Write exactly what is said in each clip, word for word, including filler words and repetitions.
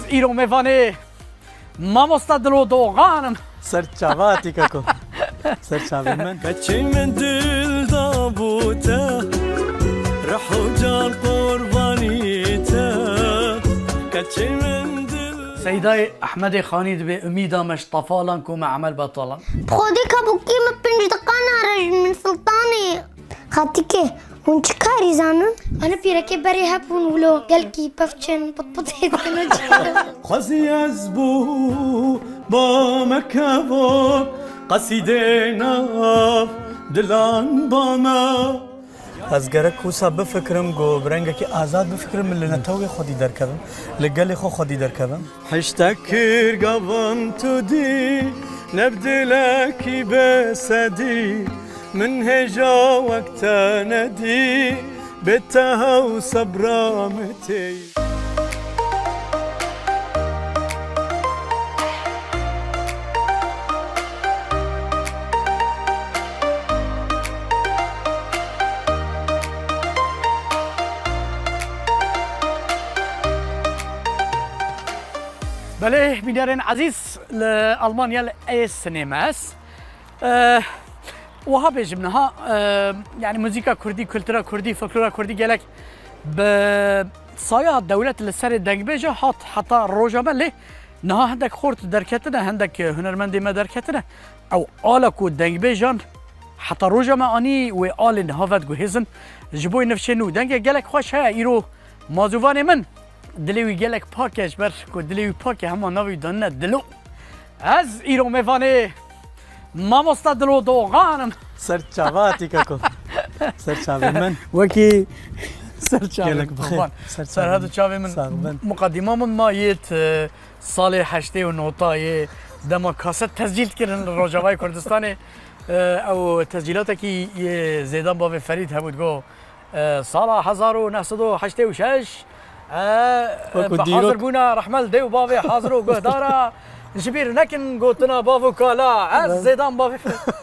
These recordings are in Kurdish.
Îro mêvanê mamosta Dilo Dogan in. Ser çava hatî keko. Ser çavê min. Keçê min dil da bo te, rih û can qurbanî te. Keçê min dil Seydayê Ehmedê Xanî dibê umîda me ji tefalan ku me emel betalan. Bi Xwedê kabûkê min pênc deqa nare ji min Siltanê. Xatîkê, hûn çi karî zanin? Ana pîrekê berê hebûn wilo gelkî pevçin, pit pit êdin û çi. Xwezî ez bû ba me kevok, qesîdê nav dilan ba me. Ez gerek wisa bifikirim, ku bi rengekî azad bifikirim, min li netewê xwedî derkevim, li gelê xwe xwedî derkevim. Hişte kir gavan tu dî, ne bi dilekî bêsedî, min hêja wek te nedî, bê te hew sebra min tê. Belê, bînerên ezîz, li Almanya li Eyssenê me ez. Eh, wiha bêjim niha, eh, yani muzîka kurdî, kultura kurdî, folklora kurdî gelek bi saya dewlet li serê dengbêja hat heta roja me lê niha hindek xort derketine, hindek hunermendê me derketine. Ew ala ku dengbêjan heta roja me anî wê alê niha vediguhêzin. Ji bo nifşên nû dengê gelek xweş heye îro mazûvanê min. Dilê wî gelek pak e, ji ber ku dilê wî pak e, hema navê wî danine Dilo. Ez îro mêvanê mamosta Dilo Dogan im. Ser çava hatî keko. Ser çavê min. Wekî ser çavê Gelek min bixêr. Qurban. Ser çavê Serhad û min. Çavê min. Sağ bin. Muqedîma min ma yêt, e, salê heştê û notayê dema kaset tescîl dikirin li Rojavayê Kurdistanê. E, ew tescîlatekî yê Zêdan bavê Ferîd hebû digo, e, sala hezar û neh sed û heştê û şeş, e, Wekî bi dîrok. Hazirbûna rehme li dê û bavê hazir û guhdara, ji bîr nekin gotina bav û kala, ez Zêdan bavê Fe-,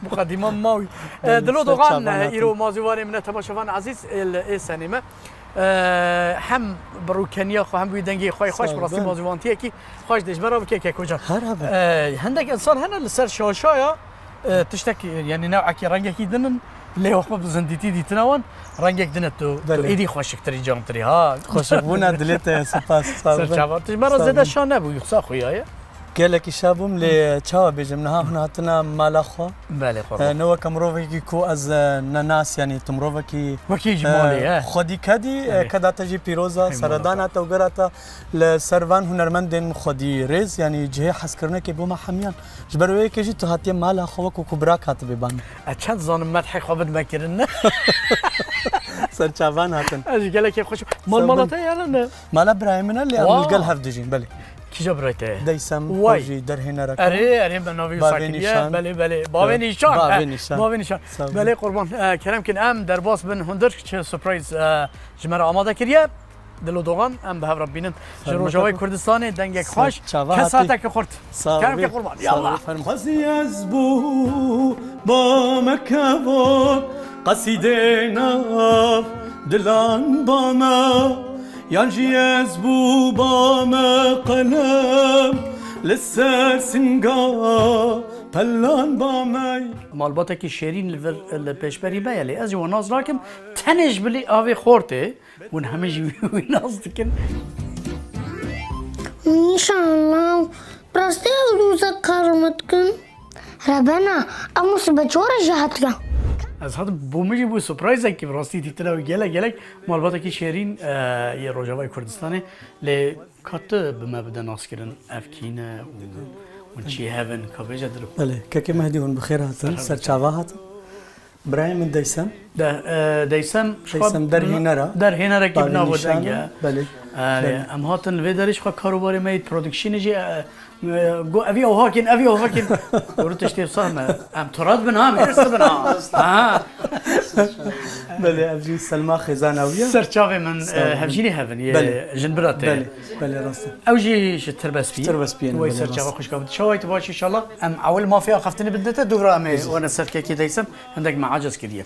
muqedîma mawî. E, Dilo Dogan, e, îro mazûvanê min e, temaşevan ezîz, e, li Êsenê me. E, hem bi rûkeniya xwe, hem wî dengê xwe yê xweş, Sağ bi rastî bin. Mazûvantiyekî xweş dê ji me re bike kek hoca. Her hebe. E, hindek insan hene li ser şaşaya, e, tiştek, yani newekî rengekî din in, lê wexwe bi zindîtî dîtina wan, rengek din e tu, tu Belê. Êdî xweşiktirî, camtirî, ha. Xweşikbûna dilê te ye, spas, sağ bin. Ser çavan. Tu ji me re Sağ zêde bin. Şa nebû, yoksa xuya ye. Gelekî şa bûm, lê çawa bêjim, niha hûn hatina mala xwe. Belê, qurban. E, ne weke mirovekî ku ez, e, nenas, yanî tu mirovekî, Wekî ji e, malê, e. Xwedî kedî, e, Belê. Keda te jî pîroz e, Hey, seredana mala te û gera te li ser van hunermendên xwedî rêz, yanî cihê hezkirinekê bo me hemiyan. Ji ber wê yekê jî tu hatiye mala xwe wekû ku birak hatibê ba me. E, çend zanim medhê xwe bidime kirin, ne? Ser çavan hatin. Ez ji gelekê xweş. Mal Sağ mala bin. Te ye ne? Mala birayê min e, lê em Wa. Li gel hev dijîn, belê. Kîja birayê te ye? Deysem, Way. Xwe jî derhênerek. Erê, erê, me navê wisa Bavê kiriye. Nîşan. Belê, belê. Bavê Nîşan. Bavê He, Nîşan. Bavê Nîşan. Sağ ol. Belê qurban. E, kerem kin em derbas bin hundir çi surprise, e, ji me re amade kiriye. Dilo Dogan, em bi hev re bînin. Ji Fermo Rojavayê keko. Kurdistanê dengek Sağ ol. Xweş. Çava Kes hatî. Hateke xurt. Sağ ol. Kerem ke qurban. Sağ ol. Yallah. Fermo. Xwezî ez bû ba me kevok, qesîdê nav dilan ba me. Yan jî ez bû ba me qelem li ser singa pelan ba me. Malbatekî şêrîn li vir, li pêşberî me ye, lê ez ji wan nas nakim, tenê ji bilî avê xortê, hûn hemî jî wî nas dikin. Înşallah, bi rastî ew dûzek kar me dikin. Rebena, ev musîbet ji we re jî hatiye. Ez hatim bo min jî bû surprizekî, bi rastî dîtina wî gelek gelek malbatekî şêrîn, e, yê Rojavayê Kurdistanê. Lê ka tu bi me bide naskirin, ev kî ne û hûn çi hev in, ka bêje dilo. Belê, kekê Mehdî, hûn bi xêr hatin, ser çava hatin. Birayê min Deysem. De, e, Deysem, Deysem derhêner e. Derhênerekî bi nav û deng e. Belê. E, belê. Em hatin li vê derê ji xwe karûbarê me yê productionê jî, e, e, got, "Evî ew hakin, evî ew hakin." Got, "Tiştê sah me. Em tu re dibin ha, em hêrs dibin ha." Ha. Belê, ev jî Selma xêzana wî ye. Ser çavê min, Sağ e, olun. Hevjînê hev in, yê Belê. Jinbira te. Belê, belê, rast e. Ew jî ji Tirbespî. Tirbespî ye, Wey belê, ser çava rast. Xweş kabit. Çawa tu baş inşallah. Em ewil mafê axaftinê bidine te, dûvra em ê Êzî. Wana ser kekê Deysem. Hindek me aciz kiriye.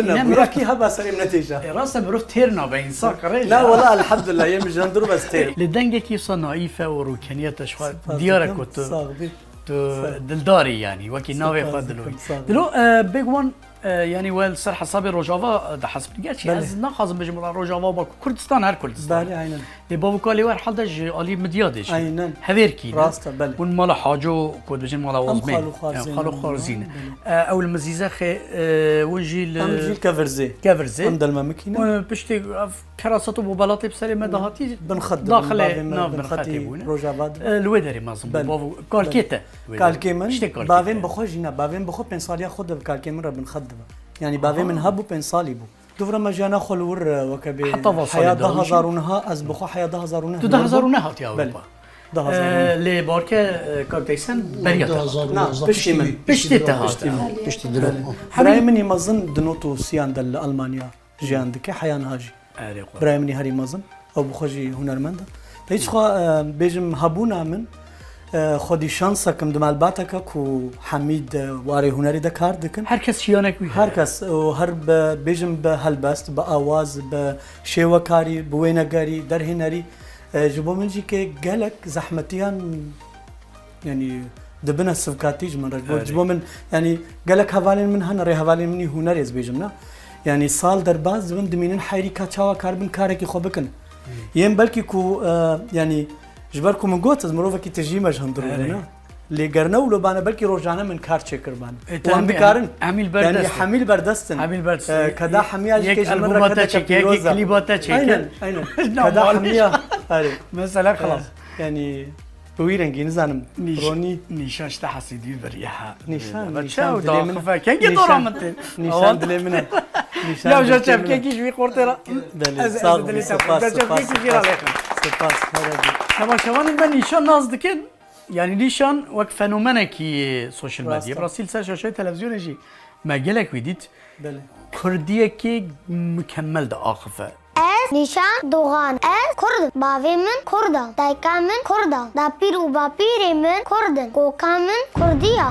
tune. Mirov kî heba serê min netêja. E, rast e, mirov têr nabe, însan qirêj. Na wala, elhamdulillah, yê min ji hundir bes têr. Li dengekî wisa naîf e û rûkeniyet e ji xwe diyar e ku tu, sax bî, Dildarî yanî, wekî navê xwe Dilo. Dilo, e, bêguman, e, yanî we li ser hesabê Rojava, e, dihesibin. Gerçî ez naxwazim bêjim wela Rojava, Baku, Kurdistan, her Kurdistan. Belê, aynen. Lê bav û kalê we herhalde ji alî Midyadê jî. Aynen. Hevêrkî ne? Rast e, belê. Hûn mala Haco, ku dibêjin mala Wazmê. Em xalo xwarzîn. Em xalo xwarzîn. Belê. E, ew li Mizîzexê, e, hûn jî li Em jî li Kevirzê. Kevirzê. Em delmemikî ne? Hûn piştî ev Keraset û bobelatê bi serê me de hatî, bin xet dibin, daxilê bavê me nav bin xetê bûne. Rojava dibin. E, li wê derê mezin bû. Belê. Bav û kalkê te wê derê. Kalkê min, tiştê kalkê bavê min te. Bi xwe jî ne, bavê min bi xwe pênc saliya xwe de bi kalkê min re bin xet dibe. Yanî bavê min hebû, pênc salî bû. Tu vira me jiyana xwe li wir, e, weke bê Heta va salê heya da du hazar û neh ez bi xwe heya du hazar û neh li wir bûm. Tu du hazar û neh hatî Ewropa. Belê. Du hazar û neh. E, lê barke, e, kak Deysen beriya te hat. Na, piştî min. Piştî te hat. Piştî min. Piştî dilo. Belê. Birayê min î mezin di not û sîyan de li Almanya jiyan dike, heya niha jî. Erê xwe. Birayê min î herî mezin, ew bi xwe jî hunermend e. Te hiç xwe, e, bêjim hebûna min, e, xwedî şansekim di malbateke ku hemî di warê hunerî de kar dikin. Her kes şiyanek wî heye. Her kes, û her bi, bêjim bi helbest, bi awaz, bi şêwekarî, bi wênegerî, derhênerî, e, ji bo min jî kê gelek zehmetiyan Yanî dibine sivkatî ji min re. Ji bo, erê, ji bo min, yanî gelek hevalên min hene, rêhevalên min î hunerê ez bêjim, ne? Yanî sal derbas dibin, dimînin heyrî ka çawa karibin karekî xwe bikin. Hmm. Yên belkî ku, e, yanî ji ber ku min got ez mirovekî tijî me ji hundirê, erê, ne? Lê ger ne wilo bane belkî rojane min kar çêkiribane. E, û em dikarin. Hemî li ber dest in. Hemî li ber dest in. Hemî li ber dest in. E, keda hemiya jî kê ji min re kedeke pîroz e. Yek albûma te çêke, yek klîba te çêke. Aynen, aynen. Keda hemiya. Erê. Mesele xilas. E, yanî Bi wî rengî nizanim. Nîş-, Ronî. Nîşan ji te hesîdî biriye ha. Nîşan, nîşan dilê min. Kengî dora min tê. Nîşan dilê min e. Nîşan dilê min e. Ya ji çepkekî ji wî qortê re. Belê, sağ ol, spas, spas, spas. Şeva şevanên me nîşan nas dikin. Yanî nîşan wek fenomenekî social medyayê. Rast e. Bi rastî li ser şaşeyê televizyonê jî me gelek wî dît. Belê. Kurdiyekî mukemmel diaxife. Ez Nîşan Doğan. Ez Kurd im. Bavê min Kurd e. Dayika min Kurd e. Dapîr û bapîrê min Kurd in. Koka min Kurdî ye.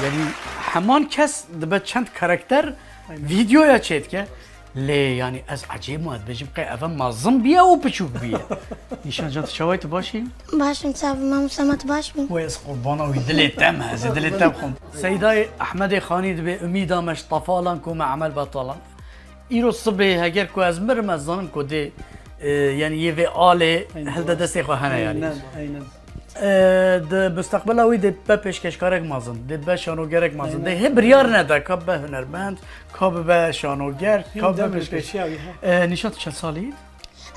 Yanî heman kes dibe çend karakter, aynen, vîdeoya çêdike. Lê yanî ez ecêb me, ez dibêjim qey eve mezin bîye û piçûk bîye. Nîşan can, tu çawa yî, tu baş î? Baş im, sağ ol, mamosta, me tu baş bî? Wê ez qurbana wî dilê te me, ez ê dilê te bixwim. Seydayê Ehmedê Xanî dibê umîda me ji tefalan ku me emel betalan. Îro sibê heger ku ez mirim, ez zanim ku dê, e, yanî yê vê alê, aynen, hilde destê xwe hene yanî. Aynen, aynen. E, di musteqbela wî dê be pêşkêşkarek mezin, dê be şanogerek mezin, aynen, dê hê biryar nede ka be hunermend, ka bibe şanoger, ka bibe pêşkêş-, pêşiya wî, ha. E, Nîşan, tu çend salî yî?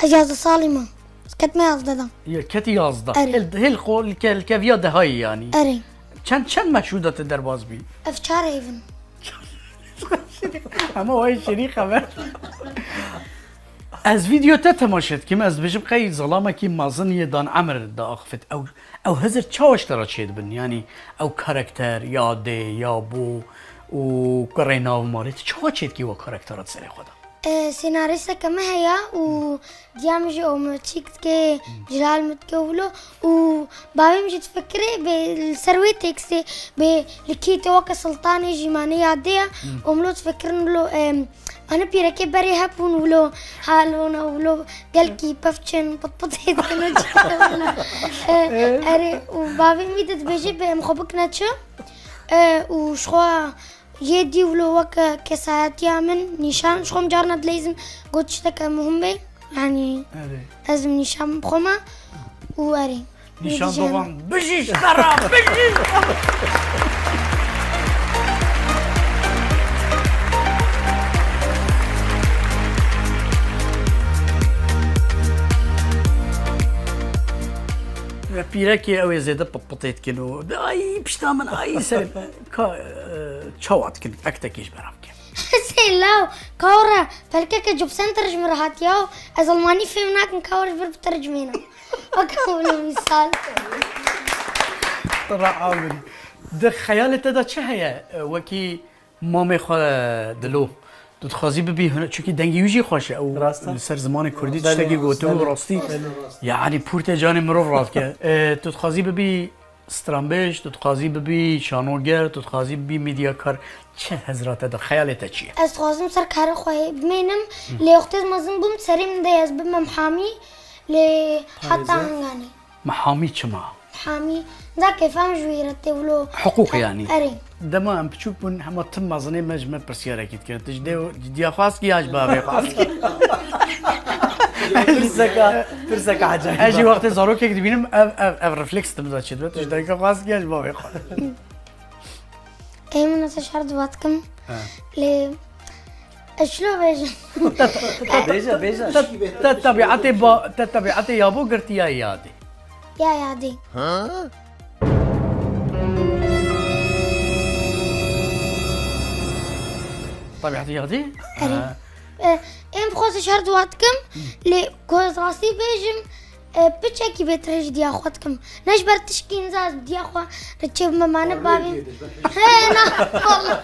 Ez yazdeh salî me. Ez ketime yazdeh de. Ya, ketî yazdeh. Erê. Hêl, hêl xwe li ke-, li keviya dehayî yanî. Erê. Çend, çend meşhûda te derbas bî? Ev çar hêv in. Ama o şirî xeber. Ez vîdeo te temaşe dikim, ez dibêjim qey zelamekî mezin yê dan emir diaxifit. Ew, ew hizir çawa ji te re çêdibin? Yanî ew karakter, ya dê, ya bo û kurê nav malê, tu çawa çêdikî we karaktera di serê xwe de? E, senarîsteke me heye û diya min jî otomatik dike, cilal min dike wilo û bavê min jî difikire bê li ser wê tekstê bê li kê te weke Sultanê jî mane yadê ye. Hmm. Û min lo difikirin wilo, em, Ani pîrekê berê hebûn wilo halona wilo gelkî pevçin pit pit dikin û çi. E, erê û bavê min vî de dibêje bê em xwe bikine çi? E, û ji xwe yê dî wilo weke kesayetiya min nîşan, ji xwe min carna dileyzim got tişteke muhim bê. Yanî, erê, ez min nîşan bixwe me û erê. Nîşan Doğan, bijî ji te re, bijî! Ve pîrekê ew ê zêde pit pitê dikin û ay pişta min, ay ser ka, e, çawa dikin, ektekî ji bera bikin. Sê law, ka re, pelkeke Job Center ji min re hatiye û ez Almanî fêm nakim, ka re ji vir bitercimêne. Weke wilo mîsal. Ra amirî. Di xeyalê te de çi heye? Wekî mamê xwe Dilo. Tu dixwazî bibî hune-, çunkî dengê wî jî xweş e. Ew, rast e, li ser zimanê kurdî, belê, tiştekî gotiye û, belê, rastî. Belê, rast. Yanî pûrte canê mirov radike. E, tu dixwazî bibî stranbêj, tu dixwazî bibî şanoger, tu dixwazî bibî medyakar. Çi hezra te de, xeyalê te çi ye? Ez dixwazim ser karê xwe bimênim, hı, lê wextê ez mezin bûm, serê min de ez bibim hamî, lê heta hinganê. Parêze. Mehamî çima? Mehamî, da kêfa min ji wî re tê wilo. Hiqûq yanî. Erê. Dema em piçûk bûn, hema tim mezinê me ji me pirsiyarek dikirin. Tu ji dê, ji diya xwe eskî ya ji bavê xwe eskî? Pirseka, pirseka ecayîb. Ez jî wextê zarokek dibînim, ev, ev, ev refleks tim de çêdibe. Tu ji dayika xwe eskî ya ji bavê xwe? Ê, min ez şer dua dikim. Ha. Lê ez çilo bêjim. Bêje, bêje. Te, te tebiatê ba-, te tebiatê yabo girtiya yadê. Ya yadê. Ha? Tebiatê yadê? Erê. Ha. E, em xwe şer dua dikim, lê ku ez rastî bêjim, E, piçekî bêtir ji diya xwe dikim. Ne ji ber tişkî niza ez bi diya xwe re çê bime, mane bavên. He, na, wallah.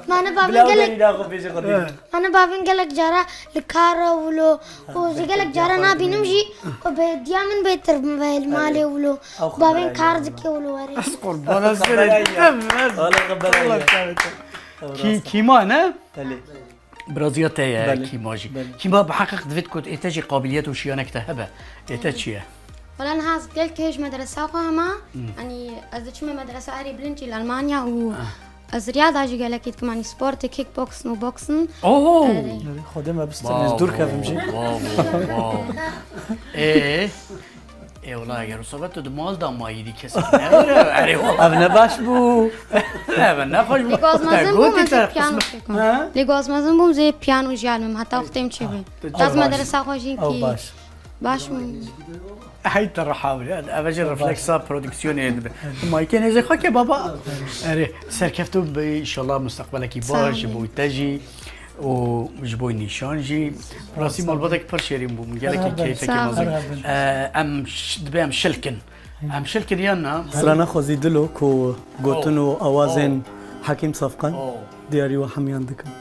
Mane bavên gelek, mane bavên gelek cara li kar re wilo. Û ji gelek cara nabînim jî ku bi diya min bêtir bim ve li malê wilo. Bavên kar dike wilo were. Ez qurbana serê. Wala qebela ye. Kî-, kîma ne? Belê. Biraziya te ye, belê, kîma jî. Belê. Kîma bi heqîq divêt ku ê te jî qabiliyet û şiyanek te hebe. Ê te çi ye? Wala niha ez gelkê ji medresa xwe hema, hmm, yanî ez diçime medresa erê bilincî li Almanya û, ah, ez riyada jî gelekî dikim, yanî sportê kickboxing û boxing. Oho! Erê. Erê, Xwedê me bistîne, ez dûr kevim jî. Wow, wow, wow. Ê? Ê wela eger wisa be tu di mal de mayî dî kesî ne were, erê wela. Ev ne baş bû. Ev ne xweş bû. Lê ku ez mezin bûm, ez ê piyano çêkim. Ha? Lê ku ez mezin bûm, ez ê piyano jî alimim, heta wextê em çêbin. Ah, tu çi baş. Ez medresa xwe jî kî baş. Baş bûm. Hey te reha bû. Ev jî refleksa prodüksiyonê dibe. Tu mayîkê nêzê xwe ke baba. Erê, serkefto be, înşallah mustaqbelekî baş ji bo te jî. Sağ ol. Û ji bo nîşan jî, rastî malbatek pir şêrîn bû, min gelekî keyfekê mezin. Sağ ol. Em ş-, dibe em şilkin. Em şilkin yan na? Strana Xwezî Dilo ku gotin û awazên Hekîm Safkan diyarî we hemiyan dikin.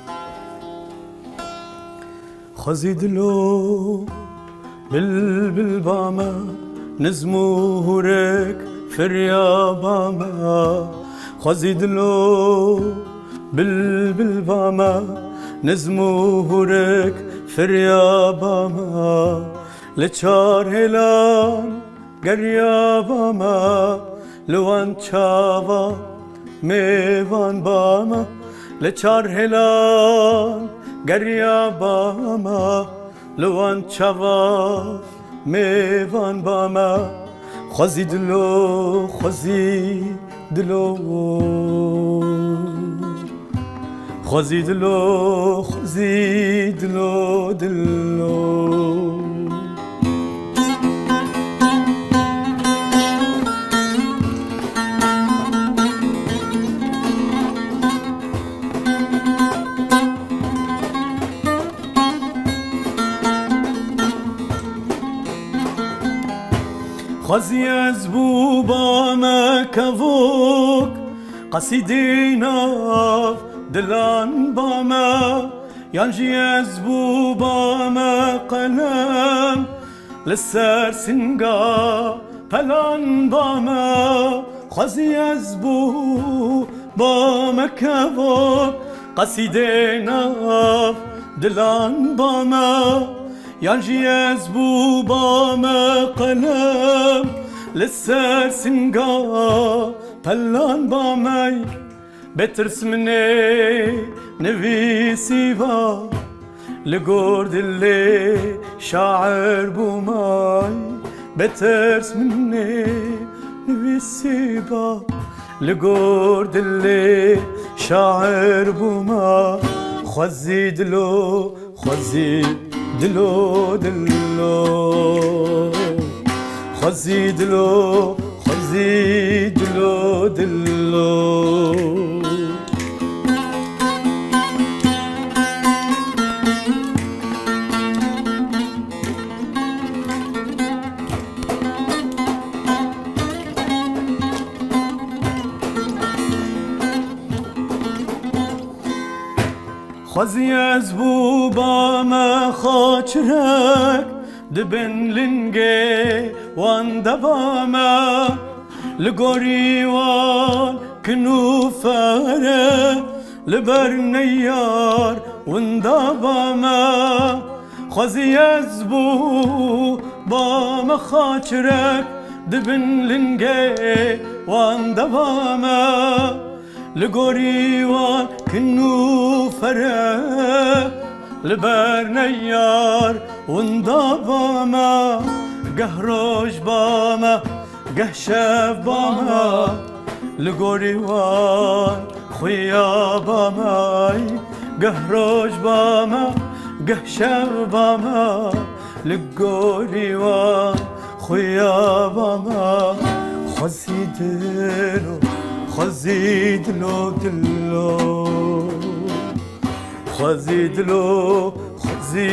Xwezî Dilo, bilbil ba me, nizm û hûrik firya ba me. Xwezî Dilo, bilbil ba me, nizm û hûrik firya ba me. Li çar hêlan geriya ba me, li wan çavan mêvan ba me, li çar hêlan geriya ba me, li wan çavan mêvan ba me. Xwezî Dilo, Xwezî Dilo. Xwezî Dilo, Xwezî Dilo, Dilo. Xwezî ez bû ba me kevok, qesîdê nav dilan ba me, yan jî ez bû ba me qelem, li ser singa pelan ba me. Xwezî ez bû ba me kevok, qesîdê nav dilan ba me. Yan jî ez bû ba me qelem, li ser singa pelan ba me. Bê tirs min ê nivîsî va, li gor dilê şair bûmay. Bê tirs min ê nivîsî va, li gor dilê şair bûma. Xwezî Dilo, Xwezî Dilo, Dilo. Xwezî Dilo, Xwezî Dilo, Dilo. Xwezî ez bû ba me xaçirek, di bin lingê wan de ba me, li gorî wan kin û fere, li ber neyar winda ba me. Xwezî ez bû bame xaçirek di bin lingê wan de bame. Li gorî wan kin û fere li ber neyar winda bame. Geh roj bame, geh şev bame, li gorî wan xuya bame. Geh roj bame, geh şev bame, li gorî wan xuya bame. Xwezî dilo, xwezî dilo, dilo. Xwezî dilo, xwezî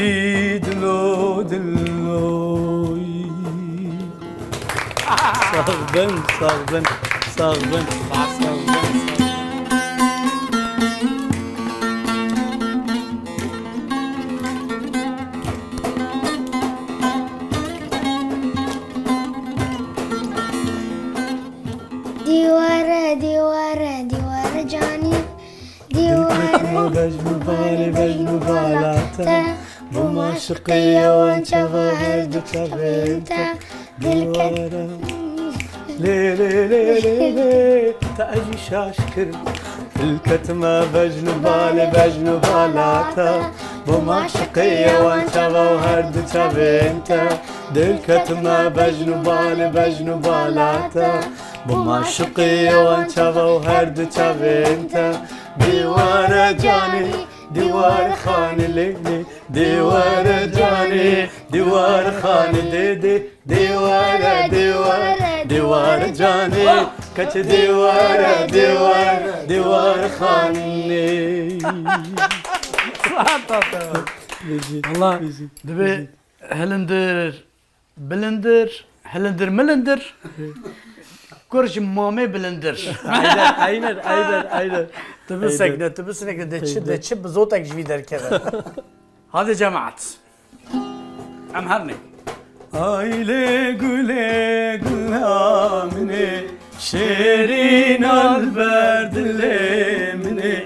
dilo, diloy. Sax bin, sax bin, sax bin, sax bin. Dîware, dîware, dîware canî. Dîware. Dilketime bejn û balê, bejn û bala te. Bûm aşiqê wan çava her du çavên te. Dilket. Lê, lê, lê, lê, lê. Te ez jî şaş kir. Dilketime bejn û balê, bejn û bala te. Bûm aşiqê wan çava û her du çavên te. Dilketime bejn û balê, bejn û bala te. Bûm aşiqê wan çava û her du çavên te. Dîware canî, dîwar xanî lê lê. Dîware canî, dîwar xanî dê dê. Dîware, dîware, dîwar canî. Keçi dîware, dîwar, dîwar xanî. Saet ate. Bijî, Allah, bijî, dibê bijî. Hilindir, bilindir, hilindir milindir. Kur ji mamê bilindir. Aynen, aynen, aynen, aynen. Tu bisekne, tu bisekne, de çi, de çi bizotek ji vî derkeve. Hadi cemaat. Em herne. Ay lê gulê gula min ê, şêrîna li ber dilê min ê.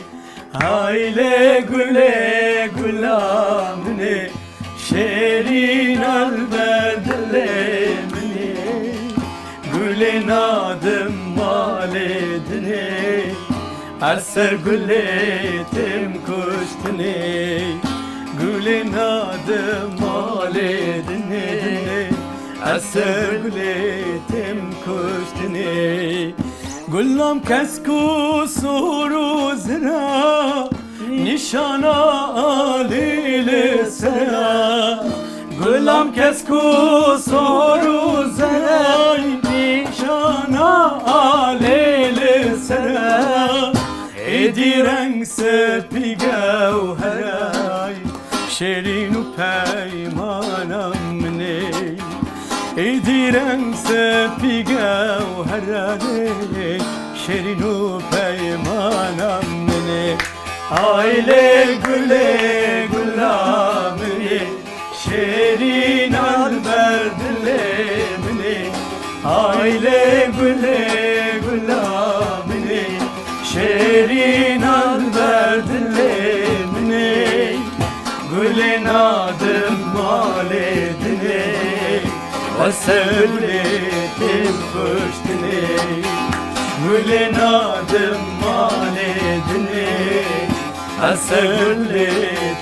Ay lê gulê gula min ê, şêrîna li ber dilê min ê. Gulê nadim malê dinê, ez ser gulê têm kuştinê. Gulê nadim malê dinê, ez ser gulê têm kuştinê. Gulam kesk û sor û zira, nîşana alî li ser e. Gulam kesk û sor û zeray, nîşana alî li ser e. Êdî reng spî gewher e, şêrîn û peymana min ê. Êdî reng spî gewher e, şêrîn û peymana min ê. Ay lê gulê gula min ê, şêrîna li ber dilê min ê. Ay lê gulê gula min ê, şêrîna li ber dilê min ê. Gulê nadim malê dinê, ez ser gulê têm kuştinê. Gulê nadim malê dinê, ez ser gulê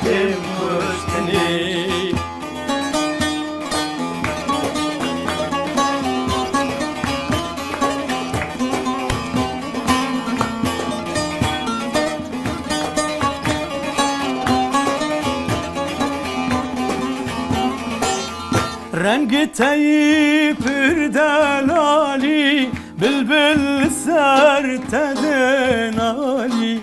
têm kuştinê. Rengê te yî pir delalî, bilbil li ser te dinalî.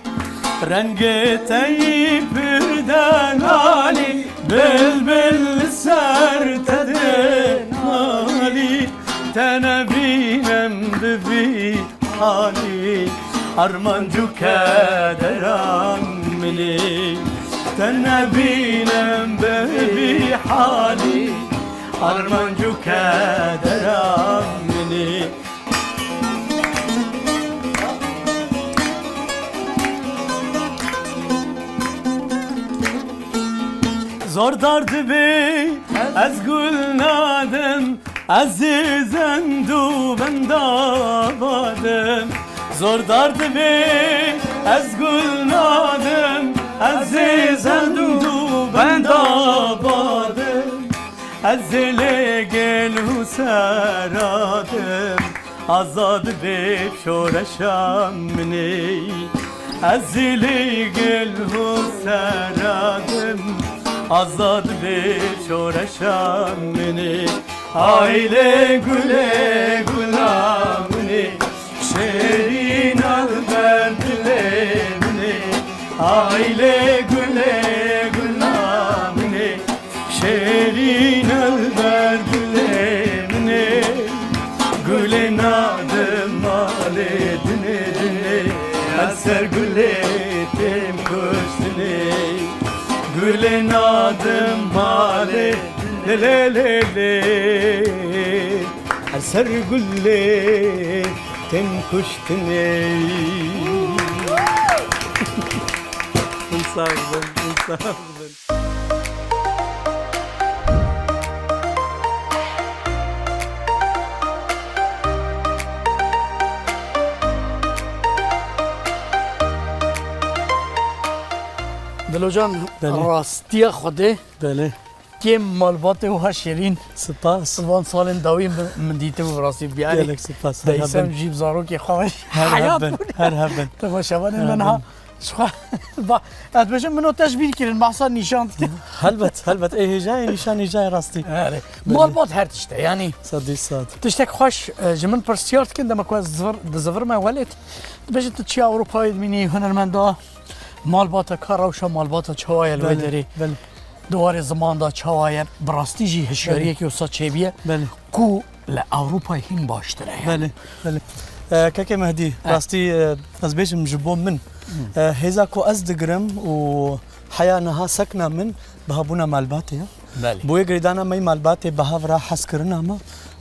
Rengê te yî pir delalî, bilbil li ser te dinalî. Te nebînim bi vî halî, armanc û kederan min ê. Te nebînim bi vî halî, armanc û kederan min ê. Zor dar dibê, ez gul nadim, ez ê zend û benda badim. Zor dar dibê, ez gul nadim, ez ê zend û benda badim. Ez ê lê gel û seradim, azad bê şoreşa min ê. Ez ê lê gel û seradim, azad bê şoreşa min ê. Aylê gulê gula min ê, şêrîn al ber dilê min ê. Aylê gulê gula min ê, şêrîn al ber dilê min ê. Gulê nadim malê dinê dinê, ez ser gulê têm kuştinê. Gulê nadim malê lê lê lê lê, ez ser gulê têm kuştinê. Hûn sax bin, hûn sax bin. Dilocan, Belê. Rastiya Xwedê. Belê. Kêm malbatê wiha şêrîn. Spas. Van salên dawî min, min dîtibû bi rastî biyanî. Gelek spas. Her Deysem hebin. Jî bi zarokê xwe Her heyat hebin. Bûne. Her hebin. Temaşevanên Her min ha. hebin. Ji xwe. Ba, ez dibêjim min o te ji bîr kirin, behsa nîşan dikin. Helbet, helbet. Ê hêjayê nîşan hêjayê rastî. Erê. Belê. Malbat her tişt e, yanî. Sedî sed. Tiştek xweş, e, ji min pirsyar dikin, dema ku ez zivir, dizivirime welêt. Dibêjin tu çi Ewropayê dimînî, hunermenda. Malbata ka rewşa malbata çawa ye li wê Belê, derê? belê. Di warê ziman de çawa ye? Bi rastî jî hişyariyekî wisa çêbûye Belê. ku li Ewropayê hîn baştir e. Belê, belê. E, Kekê Mehdî, Eh. rastî, e, ez bêjim ji bo min, Hmm. e, hêza ku ez digirim û heya niha sekna min bi hebûna malbatê ye. Belê. Bi wê girêdana me yê malbatê bi hev re hezkirina me,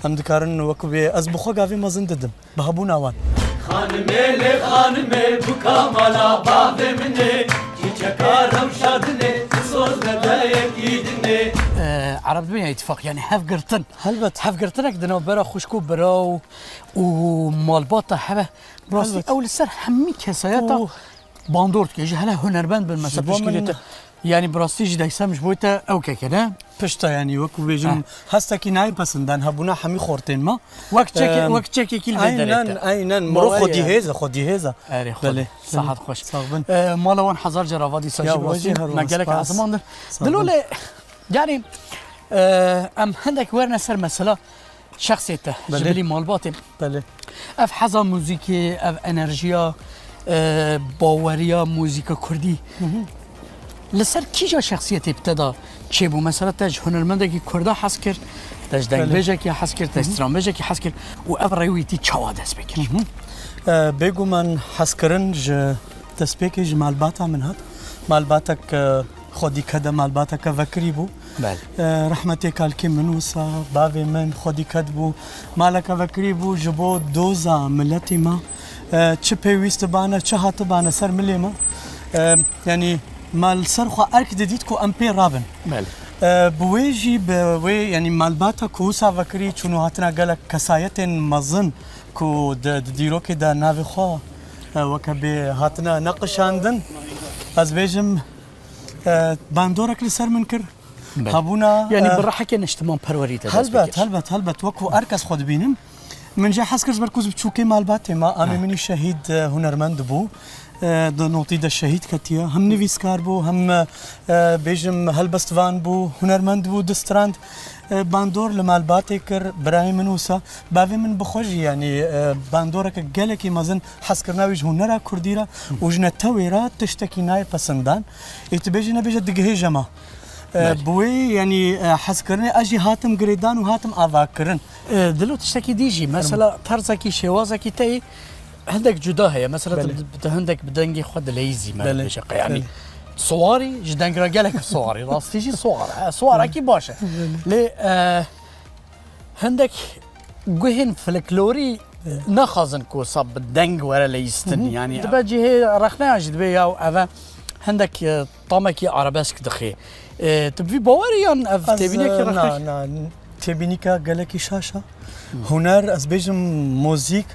em dikarin wekî wê ez bi xwe gavê mezin didim. Bi hebûna wan. Xanimê lê xanimê bûka mala bavê min ê, çîçeka rewşa din ê, soz nedayekî din ê. Ereb dibin ya îtifaq, yanî hevgirtin. Helbet. Hevgirtinek di navbera xwişk û bira û, û malbata hebe. Rastî Helbet. ew li ser hemî kesayeta Û bandor dike. Ji hele hunermend bin, mesela Ji bo piştgirê min te. Yanî bi rastî jî Deysem ji bo te ew keke ne? Pişta, yanî wekî bêjim, Heh. hestekî nayê pesindan hebûna hemî xortên me. Wek çekê, Em, wek çekekî li vê aynen, derê te. aynen. Miro Mawaya. Xwedî hêz e, xwedî hêz e. Erê, xwedî. Belê, Sahat belê. xweş. Sax bin. E, mala wan hezar cara vadî sa Ya, jî wejî rastî. her Me wan gelek spas. ezimandin. Sağ Dilo olun. lê, yanî, e, em hindek werne ser mesela şexsê te, ji Belê. bilî malbatê. Belê. Ev heza muzîkê, ev enerjiya, e, baweriya muzîka kurdî. Hı hı. Li ser kîja şexsiyetê bi te de çêbû? Mesela te ji hunermendekî kurda hez kir, te ji Belê. dengbêjekî hez kir, te Hı hı. stranbêjekî hez kir û ev rêwîtî çawa dest pê kir? Hı hı. E, bêguman hezkirin ji destpêkê ji malbata min hat. Malbatek, e, xwedî ked e, malbateke vekirî bû. Belê. E, rehmetê kalkê min wisa, bavê min xwedî ked bû. Maleke vekirî bû ji bo doza miletê me. E, çi pêwîst dibane, çi hatibane ser milê me. E, yanî me li ser xwe erk didît ku em pê rabin. Belê. E, bi wê jî, bi wê, yanî malbata ku wisa vekirî çûn û hatina gelek kesayetên mezin ku di, di dîrokê de navê xwe, e, weke bê hatine neqişandin. Ez bêjim, e, bandorek li ser min kir. Belê. Hebûna, Yanî e, bi rehekê niştimanperwerî te dest pê Helbet, kir. helbet, helbet. Wekû her kes xwe dibînim. Min jê hez kir ji ber ku ez biçûkê malbatê me, amê Ha. min jî şehîd, e, hunermend bû. E, di notî de şehîd ketiye. Hem nivîskar bû, hem, e, bêjim helbestvan bû, hunermend bû, distrand. E, bandor li malbatê kir, birayê min wisa. Bavê min bi xwe jî, yanî, e, bandoreke gelekî mezin hezkirina wî ji hunera kurdî re û ji netewê re tiştekî nayê pesindan. Ê tu bêjî nebêje digihêje me. E, Belê. bi wê, yanî, e, hezkirinê ez jî hatim girêdan û hatim avakirin. E, Dilo, tiştekî dî jî, mesela terzekî, şêwazekî te yê hindek cuda heye. Mesela tu Belê. bi, tu hindek bi dengê xwe dileyîzî, me Belê. dibêje qe, yanî Belê. siwarî, ji deng re gelek siwarî, rastî jî siwar e. Siwarekî baş e. Belê. Lê, e, hindek guhên folklorî Belê. naxwazin ku wisa bi deng were leyîstin. Hı hı. Yanî dibe cihê rexneyan jî dibê ya ev e hindek, e, tamekî arabesk dixê. E, tu bi vî bawerî yan ev têbînekî e, na, rexnek? Na, têbînîka gelekî şaş e. Huner, ez bêjim muzîk,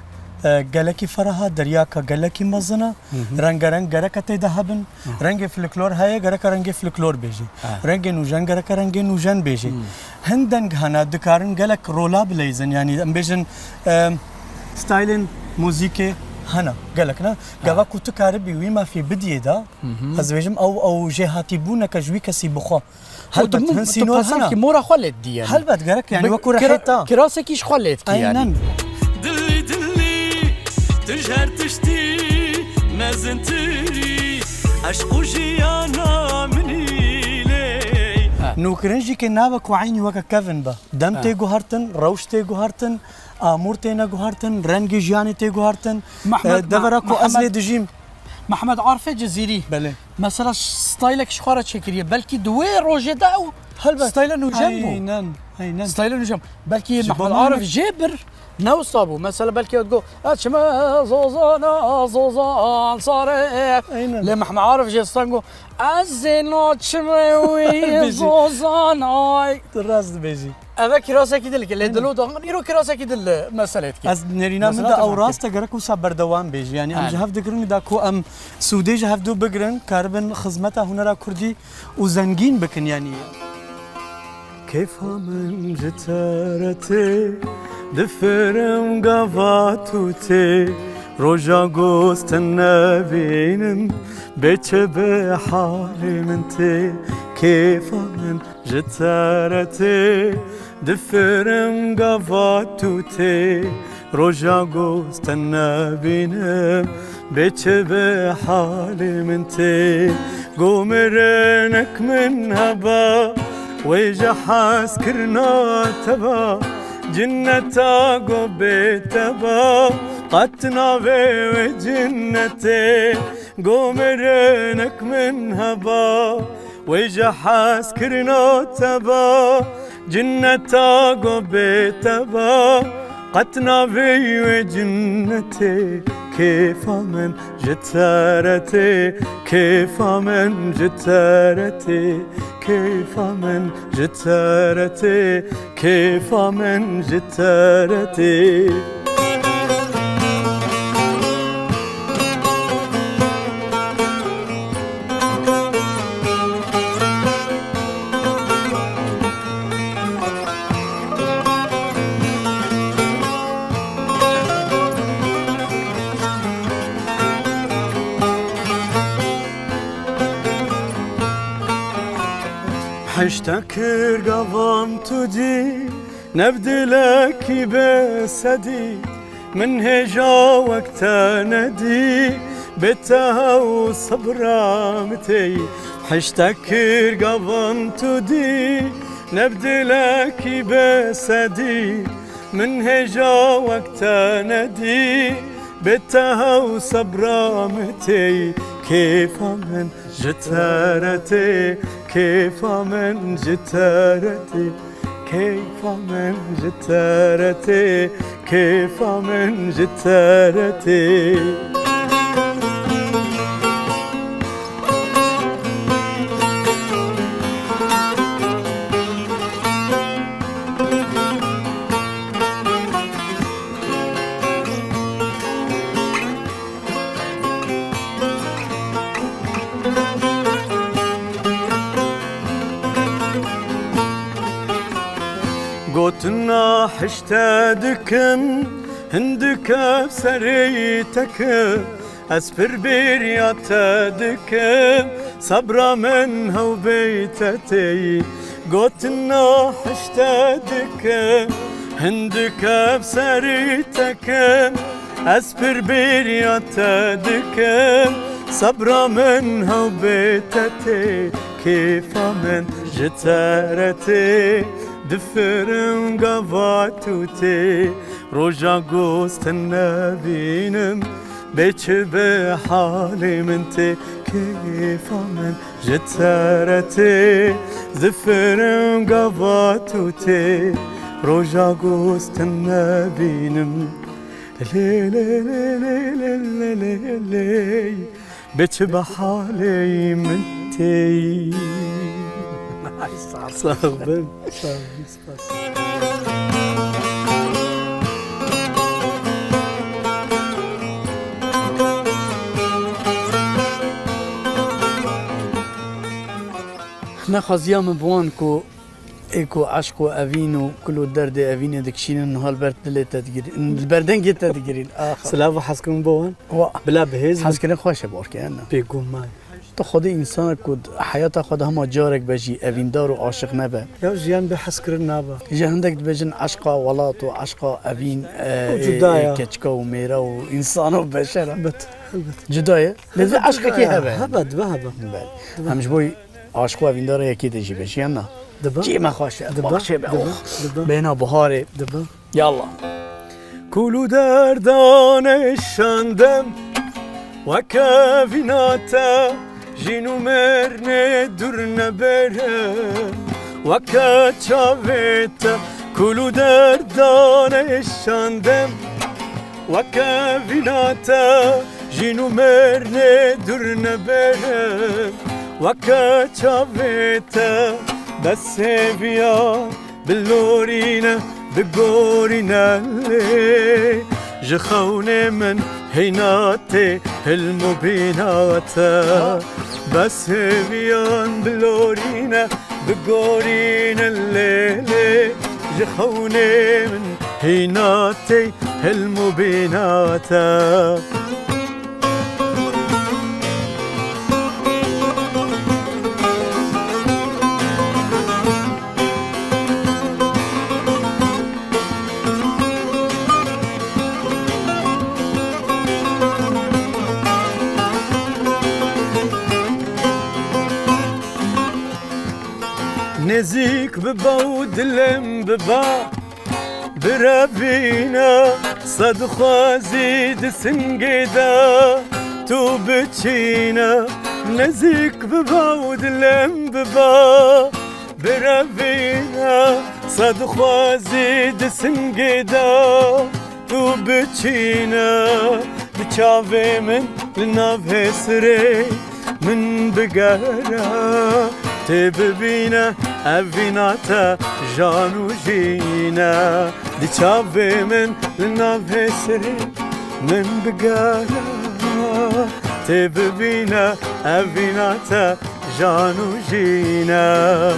e, gelekî ferah e, deryaka gelekî mezin e. Rengereng gereke tê de hebin. Rengê folklor heye, gereke rengê folklor bêjî. Rengê nûjen gereke rengê nûjen bêjî. Hin deng hene, dikarin gelek rola bileyzin, yanî em bêjin, e, stylên muzîkê hene gelek, ne? Gava ku tu karibî wî mafê bidiyê de, ez dibêjim ew, ew jêhatîbûneke ji wî kesî bi xwe. Helbet, tu, hin tu sînor hene. Mora xwe lê didî, yanî. Helbet, gerek, yanî, bi wekû kira-, rehêta. Kirasekî ji xwe lê dikî, yanî. Aynen. Dilî dilî, tu ji her tiştî mezintirî, eşq û jiyana min î lê. Ha. Nûkirin jî kê nabe ku eynî weke kevin be. Dem tê guhertin, rewş tê guhertin, amûr têne guhertin, rengê jiyanê tê guhertin. Mehmed, e, devera ku ez lê dijîm. Mehmed Arifê Cizîrî. Belê. Mesela ş-, stylek ji xwe re çêkiriye. Belkî di wê rojê de ew style nûjen bû. Aynen, aynen. Style nûjen. Belkî Mehmed Arif jê bir ne wisa bû. Mesela belkî ew digot, "Ez çime Zozana, Zozan sare." Aynen. Lê Mehmed Arif jê stand got, "Ez ê naçime wî Zozanay." Tu rast dibêjî. Eve kirasekî din lê dilo daxin, îro kirasekî din li meselê dikî. Ez nêrîna min de ew rast e, gerek wisa berdewam bê jî. Yanî em ji hev digirin da ku em sûdê ji hevdû bigirin, karibin xizmeta hunera kurdî û zengîn bikin, yanî. Kêfa min ji te re tê, difirim gava tu tê, roja goz te nebînim, bê çi bi halê min tê, kêfa min ji te re tê, difirim gava tu tê, roja goz te nebînim, bê çi bi halê min tê. Go mirinek min heba, wê ji hezkirina te ba, cinneta go bê te ba, qet navê wê cinnetê. Go mirinek min heba, wê ji hezkirina te ba, cinneta go bê te ba, qet navê wê cinnetê. Kêfa min ji te re tê, kêfa min ji te re tê, kêfa min ji te re tê, kêfa min ji te re tê. Hişte kir gavan tu dî, Nevdilekî bê sedî, min hêja wek te nedî, bê te hew sibra min tê. Hişte kir gavan tu dî, nevdilekî bê sedî, min hêja wek te nedî, bê te hew sibra min tê. Kêfa min ji te re tê, kêfa min ji te re tê. Kêfa min ji te re tê, kêfa min ji te re tê. Gotina hişte dikim, hindike bi serê te kim. Ez pir bêriya te dikim, sebra min hew bê te tê. Gotina hişte dikim, hindike bi serê te kim. Ez pir bêriya te dikim, sebra min hew bê te tê. Kêfa min ji te re tê, difirim gava tu tê. Roja goz te nebînim, bê çi bi halê min tê. Kêfa min ji te re tê, difirim gava tu tê. Roja goz te nebînim. Lê, lê, lê, lê, lê, lê, lê, lê, lê. Bê çi bi halê min tê. Ay, sağ ol. Sağ ol, ben. Sağ ol, spas. Nexwaziya min bi wan ku ê ku eşq û evîn û kul û derdê evînê dikişînin, niha li ber dilê te digirîn, li ber dengê te digirîn. Axa. Silav û hezkirin bo wan. Wa. Bila bi hêz bin. Hezkirin xweş e, borke, ne? Bêguman. Tu xwedî însanek ku heyata xwe de hema carek be jî evîndar û aşiq nebe. Ya jiyan bê hezkirin nabe. Ji hindek dibêjin eşqa welat û eşqa evîn, e, Û cuda ê ya. Keçika û mêra û însan û beşer e. Elbet, elbet. Cuda ye. Lê Elbet eşqekî cuda ya. Hebe. Hebe, dibe hebe. Belê. Dibe. Em ji bo aşiq û evîndara yekî de jî bêjin, ya na? Dibe. Cî me xweş e, Dibe, baxçê be, dibe, oh. Dibe. Bêhna biharê. Dibe. Yallah. Kul û derdan êşandem, weke vîna te, jîn û mêrnê dûr neberim. Weke çavê te, kul û derdan êşandem, weke vîna te, jîn û mêrnê dûr neberim. Weke çavê te, bes hêviya Bilorîne, bigorîne lê, ji xewnê min hîna tê hilm û bîna te. Bes hêviyan bilorîne, bigorîne lê, lê, ji xewnê min hîna tê hilm û bîna te. Nêzîk biba û dilêm biba, birevîne, se dixwazî di singê de tu biçîne. Nêzîk biba û dilêm biba, birevîne, se dixwazî di singê de tu biçîne. Di çavê min li nav hêsirê min bigere, tê bibîne, ev vîna te jan û jîn e. Di çavê min li nav hêsirê min bigere, tê bibîne, ev vîna te jan û jîn e.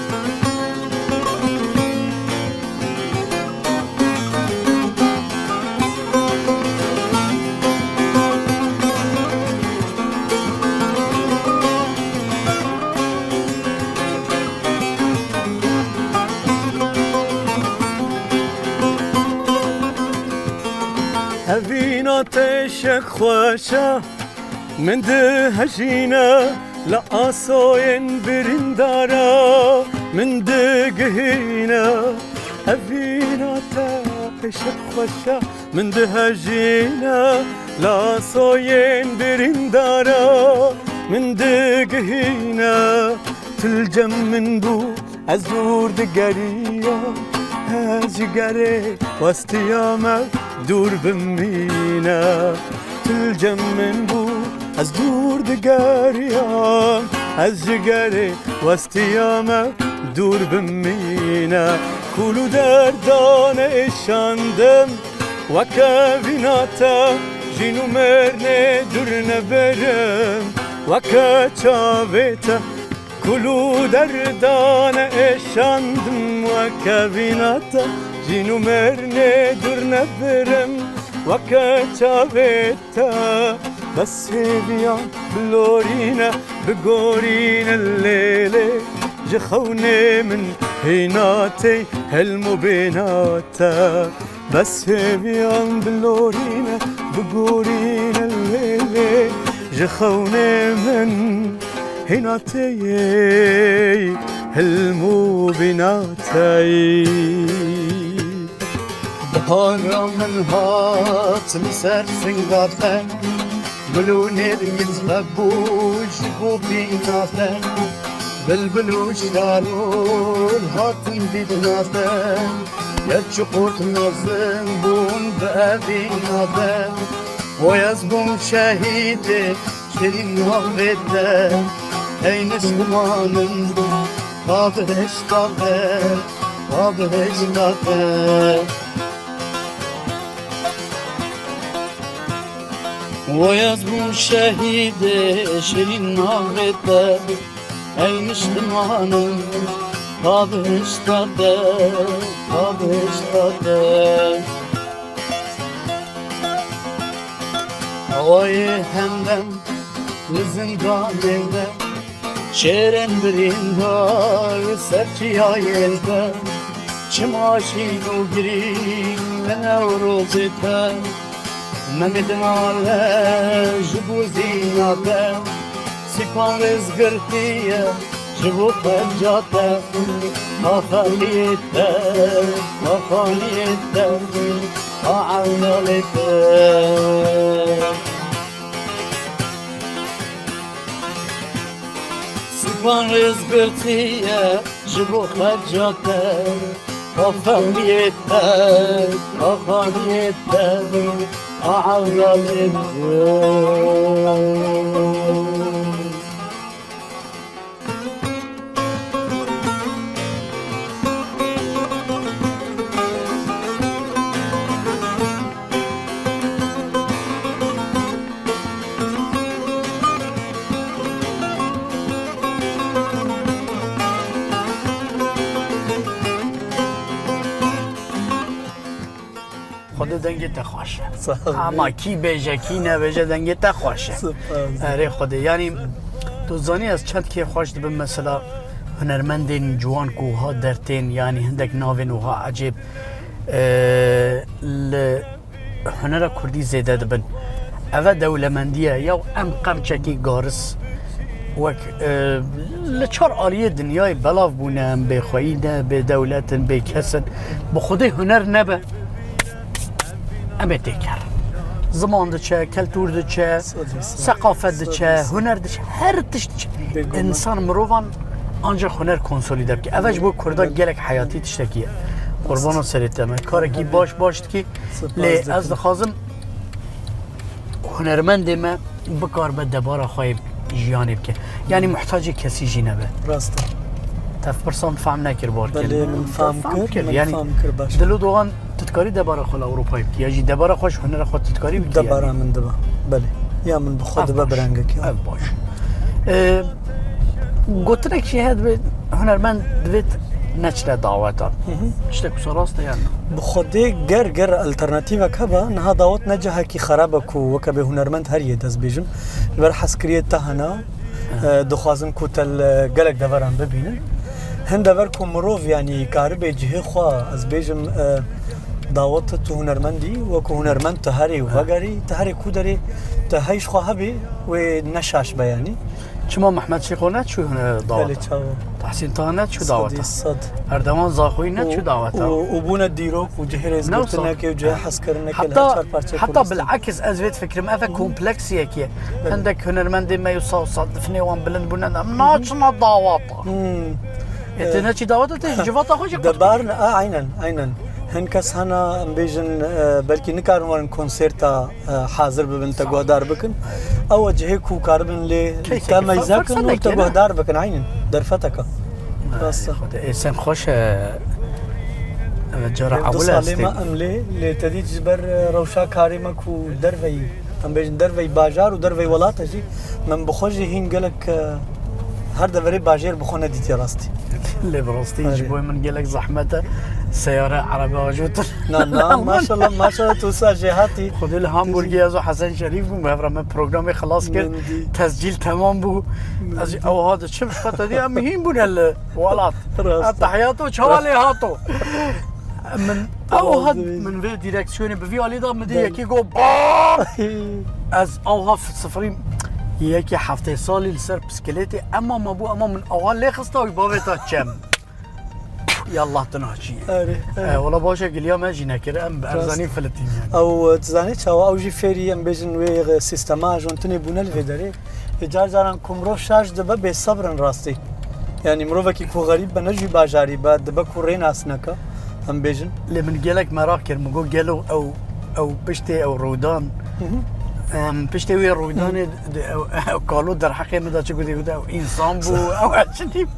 Evîna te şek xweş e, min dihejîne, li asoyên birîndara min digihîne. Evîna te şek xweş e, min dihejîne, li asoyên birîndara min digihîne. Tu li cem min bû, ez dûr digeriyam, ez ji gerê westiya me dûr bimîne. Tu li cem min bû, ez dûr digeriyam, ez ji gerê westiya me dûr bimîne. Kul û derdan êşandim, weke vîna te, jîn û mêrnê dûr neberim, weke çavê te. Kul û derdan êşandim, weke vîna te, jîn û mêrnê dûr nebirim, weke çavê te. Bes hêviyan bilorîne, bigorîne lê, lê, ji xewnê min hîna tê hilm û bîna te. Bes hêviyan bilorîne, bigorîne lê, lê, ji xewnê min hîna tê hilm û bîna te. Bihara min hat li ser singa te, gul û nêrgiz hebû ji bo bîna te. Bilbil û şarol hatin dîtina te, ya çiqûr mezin bûn bi evîna te. Oy ez bûm şehîdê şirîn navê te, ey niştimanim. Ka bihişta te, ka bihişta te. Way ez bûm şehîdê şirîn navê te. Ey niştimanim, ka bihişta te, ka bihişta te. Hawayê hemdem li zindanê de, şêrên birîndar li ser çiyayê de, çima şîn û girîn li Newrozê te. Memê dinale ji bo zîna te, Sîpan rêzgirtiye ji bo xerca te, ka ferqiyê te, ka xaniyê te, ka ewlalê te. Sîpan rêzgirtiye ji bo xerca te, ka ferqiyê te, ka xaniyê te, ka ewlalê te. Xwedê dengê te xweş e. Sağ ol. Ama kî bêje, kî nebêje, dengê te xweş e. Spas. Erê Xwedê. Yanî, tu zanî ez çend kê xweş dibim, mesela, hunermendên ciwan ku wiha dertên, yanî hindek navên wiha ecêb, e, li hunera kurdî zêde dibin. Ev e dewlemendî ye. Ya em qemçekî garis wek, e, li çar aliyê dinyayê belav bûne, em bêxweyî ne, bêdewlet in, bêkes in. Bi Xwedê huner nebe, em ê têker. Ziman diçe, keltûr diçe, seqafet diçe, huner diçe, her tişt diçe. Bêguman. Însan, mirovan ancak huner konsolîde bike. Ev e ji bo kurda gelek heyatî tiştekî ye. Qurbana serê te me. Karekî baş, baş dikî. Spas dikim. Lê ez dixwazim hunermendê me bikaribe debara xwe yê jiyanê bike. Yanî muhtacê kesî jî nebe. Rast e. Te pirsan fam nekir, bar kir. Belê, min fam kir, min yanî fam kir, baş. Dilo Doğan, tu dikarî debara xwe li Ewropayê bikî? Ya jî debara xwe ji hunera xwe tu dikarî bikî, yanî? Debara min dibe. Belê. Ya min bi xwe dibe bi rengekî. Ev baş. Ee, gotinek jî heye, divê hunermend divê neçine dawetan. Hı hı. Tiştek wisa rast e yan na? Bi Xwedê ger, ger alternatîvek hebe, niha dawet ne cihekî xerab e ku weke bê hunermend her yê dest bêjim. Ji ber hezkiriyê te hene, e, dixwazin ku te li gelek deveran bibînin. Hin dever ku mirov, yanî, karibe cihê xwe, ez bêjim, e, dawet tu hunermendî, weke hunermend tu herê û vegerî, tu herê ku derê, tu heyş xwe hebî, wê ne şaş be, yanî. Çima Mehmet Şêxo neçû, e, daweta? Belê, çawa? Tahsîn Taha neçû daweta? Sedî sed. Erdewan Zaxoyî neçû daweta? Û, û, û bûne dîrok û cihê rêzgirtinekê û cihê hezkirinekê li her çar parçeyê Kurdistanê. Heta bilekis ez vê difikirim, ev e kompleksiyekê. Belê. Hindek hunermendê me yê saw sed difinê wan bilind bûne, em naçine daweta. Hmm. Ê, tu neçî daweta, tu civata xwe jî qut kir. Debar ne, a, aynen, aynen. Hin kes hene, em bêjin, e, belkî nikarin werin konserta e, hazir bibin, te guhdar bikin. Ew e cihê ku karibin lê te meyze kin û te guhdar bikin, eynin. Derfeteke. Rast e. Xwedê, ê sen xweş e. Evet, cara ewil e. Du salê me em lê, lê te dît ji ber, e, rewşa karê me ku derveyî, em bêjin derveyî bajar û derveyî welat e jî, min bi xwe jî hîn gelek, e, her deverê bajêr bi xwe nedîtiye rastî. Lê bi rastî ji bo min gelek zehmet e. Seyare, erebe ajotin. Na, na, maşallah, maşallah, tu sa jêhatî. Xwedê li Hamburgê ez û Hesen Şerîf bûm, hevra me programê xilas kir. Tescîl temam bû. Ez jî ew ha diçim, ji xwe te dî, em hîn bûne li welat. Rast. Etehiyato çawa lê hato? Min ew ha, min vê direksiyonê bi vî alî da, min dî yekî got, bam! Ez ew ha sifirî yekî heftê salî li ser bisikletê, ema me bû, ema min ew ha lê xista wî bavê ta çem. Yallah, tu naçî. Erê, erê. E, wala baş e, giliya me jî nekir. Em bi erzanî filitîn yani. Ew, tu zanî çawa, ew jî fêrî, em bêjin, wê sîstema ajontinê bûne li vê derê. Ê, car caran ku mirov şaş dibe, bêsebr in rastî. Yani mirovekî ku xerîb be, ne ji bajarî be, dibe ku rê nas neke, em bêjin. Lê min gelek meraq kir, min got, gelo ew, ew piştê ew rûdan, Hı hı. em, piştê wê rûdanê, Hı. de, ew, ew kalo derheqê min de çi gotê, gotê, ew însan bû, ew çi tîp.